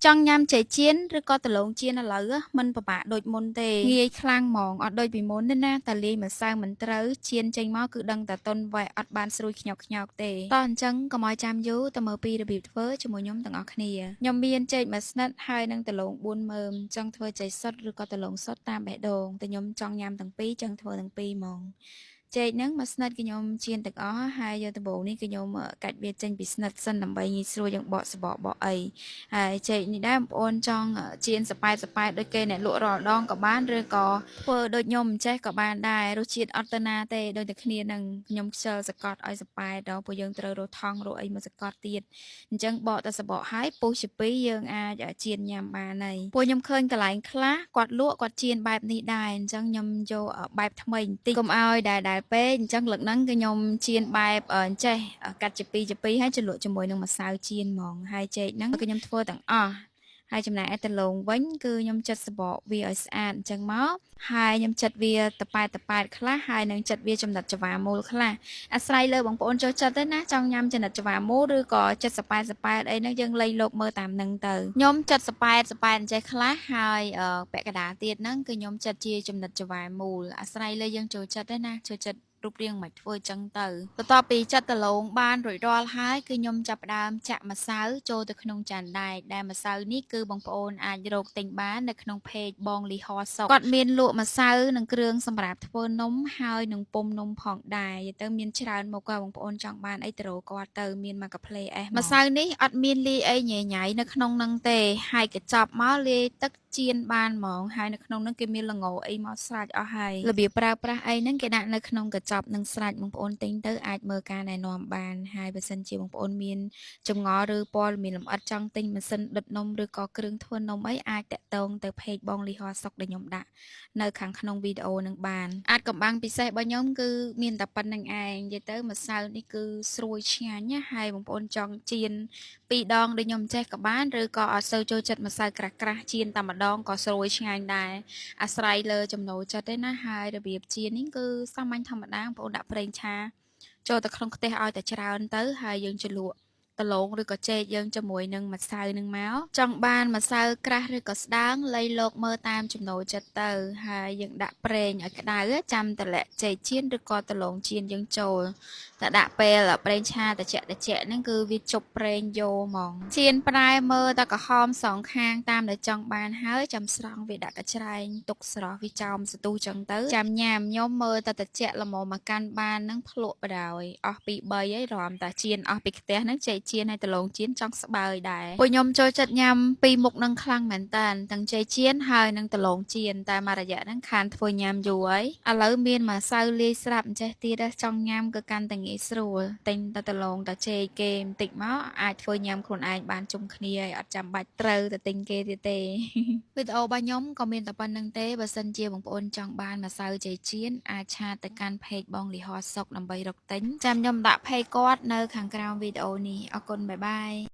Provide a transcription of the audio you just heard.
ចង់ញ៉ាំចេកចៀនឬក៏ដំឡូងចៀនឥឡូវមិនពិបាកដូចមុនទេងាយខ្លាំងហ្មងអត់ដូចពីមុនទេណាតែលាយម្សៅមិនត្រូវចៀនចេញមកគឺដឹងតែតុនវ៉ែអត់បានស្រួយខ្ញោកខ្ញោកទេតោះអញ្ចឹងកុំឲ្យចាំយូរទៅមើលពីរបៀបធ្វើជាមួយខ្ញុំទាំងអស់គ្នាខ្ញុំមានចេកមួយស្និតហើយនិងដំឡូង4មើមចង់ធ្វើចេកសុទ្ធឬក៏ដំឡូងសុទ្ធតាមបេះដូងតែខ្ញុំចង់ញ៉ាំទាំងពីរចង់ធ្វើទាំងពីរហ្មង ចេកហ្នឹងមួយស្និតគឺខ្ញុំចៀនទាំងអស់ហើយយកដំបូងនេះគឺខ្ញុំកាច់វាចេញពីស្និតសិនដើម្បីងាយស្រួលយើងបកសបកបកអីហើយចេកនេះដែរបងប្អូនចង់ចៀនសប៉ែតសប៉ែតដូចគេអ្នកលក់រាល់ដងក៏បានឬក៏ធ្វើដូចខ្ញុំមិនចេះក៏បានដែររសជាតិអត់ទៅណាទេដូចតែគ្នានឹងខ្ញុំខ្ជិលសកត់ឲ្យសប៉ែតដល់ពួកយើងត្រូវរកថង់រកអីមកសកត់ទៀតអញ្ចឹងបកតែសបកហើយពុះជាពីរយើងអាចចៀនញ៉ាំបានហើយពួកខ្ញុំឃើញកន្លែងខ្លះគាត់លក់គាត់ចៀនបែបនេះដែរអញ្ចឹងខ្ញុំយកបែបថ្មីបន្តិចកុំឲ្យដែលដែលពេកអញ្ចឹងលើកហ្នឹងគឺខ្ញុំចៀនបែបអញ្ចេះកាត់ជាពីរជាពីរហើយជ្រលក់ជាមួយនឹងម្សៅចៀនហ្មងហើយចេកហ្នឹងគឺខ្ញុំធ្វើទាំងអស់ហើយចំណែកឯដំឡូងវិញគឺខ្ញុំចិតសបកវាឲ្យស្អាតអញ្ចឹងមកហើយខ្ញុំចិតវាតប៉ែតតប៉ែតខ្លះហើយនឹងចិតវាចំណិតចវាមូលខ្លះអាស្រ័យលើបងប្អូនចូលចិត្តទេណាចង់ញ៉ាំចំណិតចវាមូលឬក៏ចិត្តសប៉ែតសប៉ែតអីហ្នឹងយើងលៃលោកមើលតាមហ្នឹងទៅខ្ញុំចិតសប៉ែតសប៉ែតអញ្ចេះខ្លះហើយពាក់កណ្ដាលទៀតហ្នឹងគឺខ្ញុំចិតជាចំណិតចវាមូលអាស្រ័យលើយើងចូលចិត្តទេណាចូលចិត្តរូបរាងមិនធ្វើចឹងទៅបន្ទាប់ពីចិតដំឡូងបានរួចរាល់ហើយគឺខ្ញុំចាប់ផ្ដើមចាក់ម្សៅចូលទៅក្នុងចានដែកដែលម្សៅនេះគឺបងប្អូនអាចរកទិញបាននៅក្នុង page បងលីហសុកគាត់មានលក់ម្សៅនិងគ្រឿងសម្រាប់ធ្វើនំហើយនឹងពុំនំផងដែរនិយាយទៅមានច្រើនមកក៏បងប្អូនចង់បានអីទៅរកគាត់ទៅមានមកកាផ្លេអេសម្សៅនេះអត់មានលាយអីញ៉ៃញ៉ៃនៅក្នុងនឹងទេហើយកញ្ចប់មកលាយទឹកចៀនបានហ្មងហើយនៅក្នុងនឹងគេមានល្ងអីមកស្រេចអស់ហើយរបៀបប្រើប្រាស់អីហ្នឹងគេដាក់នៅក្នុងកញ្ចប់នឹងស្រេចបងប្អូនទិញទៅអាចមើលការណែនាំបានហើយបើសិនជាបងប្អូនមានចម្ងល់ឬព័ត៌មានលម្អិតចង់ទិញម៉ាស៊ីនដុតនំឬក៏គ្រឿងធ្វើនំអីអាចតាក់ទងទៅ page បងលីហសុកដែលខ្ញុំដាក់នៅខាងក្នុងវីដេអូនឹងបានអាចកំបាំងពិសេសរបស់ខ្ញុំគឺមានតែប៉ុណ្្នឹងឯងនិយាយទៅម្សៅនេះគឺស្រួយឆ្ងាញ់ណាហើយបងប្អូនចង់ចៀនពីរដងដូចខ្ញុំចេះក៏បានឬក៏អត់សូវចូលចិត្តម្សៅក្រាស់ក្រាស់ចៀនតែម្ដងក៏ស្រួយឆ្ងាញ់ដែរអាស្រ័យលើចំណូលចិត្តទេណាហើយរបៀបចៀននេះគឺសាមញ្ញធម្មតាបងប្អូនដាក់ប្រេងឆាចូលទៅក្នុងខ្ទះឲ្យតែច្រើនទៅហើយយើងជ្រលក់ដំឡូងឬក៏ចេកយើងជាមួយនឹងម្សៅនឹងមកចង់បានម្សៅក្រាស់ឬក៏ស្ដើងលៃលោកមើលតាមចំណូលចិត្តទៅហើយយើងដាក់ប្រេងឲ្យក្តៅចាំតម្លាក់ចេកចៀនឬក៏ដំឡូងចៀនយើងចូលតែដាក់ពេលប្រេងឆាត្រជាក់ត្រជាក់ហ្នឹងគឺវាជប់ប្រេងយោហ្មងចៀនប្រែមើលតែក្រហមសងខាងតាមដែលចង់បានហើយចាំស្រង់វាដាក់កញ្ច្រែងទុកស្រស់វាចោមសន្ទុះចឹងទៅចាំញ៉ាំខ្ញុំមើលតែត្រជាក់ល្មមមកកាន់បានហ្នឹងភ្លក់បដ ாய் អស់ពី3ហើយរំតាចៀនអស់ពីខ្ទះហ្នឹងចេកចៀនហើយដំឡូងចៀនចង់ស្បើយដែរពួកខ្ញុំចូលចិត្តញ៉ាំពីរមុខនឹងខ្លាំងមែនតើទាំងចេកចៀនហើយនិងដំឡូងចៀនតែមួយរយៈហ្នឹងខានធ្វើញ៉ាំយូរហើយឥឡូវមានម្សៅលាយស្រាប់អញ្ចេះទៀតចង់ញ៉ាំគឺកាន់តែងាយស្រួលទិញតែដំឡូងតែចេកគេបន្តិចមកអាចធ្វើញ៉ាំខ្លួនឯងបានជុំគ្នាហើយអត់ចាំបាច់ត្រូវទៅទិញគេទៀតទេ វីដេអូរបស់ខ្ញុំក៏មានតែប៉ុណ្្នឹងទេបើសិនជាបងប្អូនចង់បានម្សៅចេកចៀនអាច chat ទៅកាន់ page បងលីហសុកដើម្បីរកទិញចាំខ្ញុំដាក់ page គាត់នៅខាងក្រោមវីដេអូនេះអរគុណ bye bye.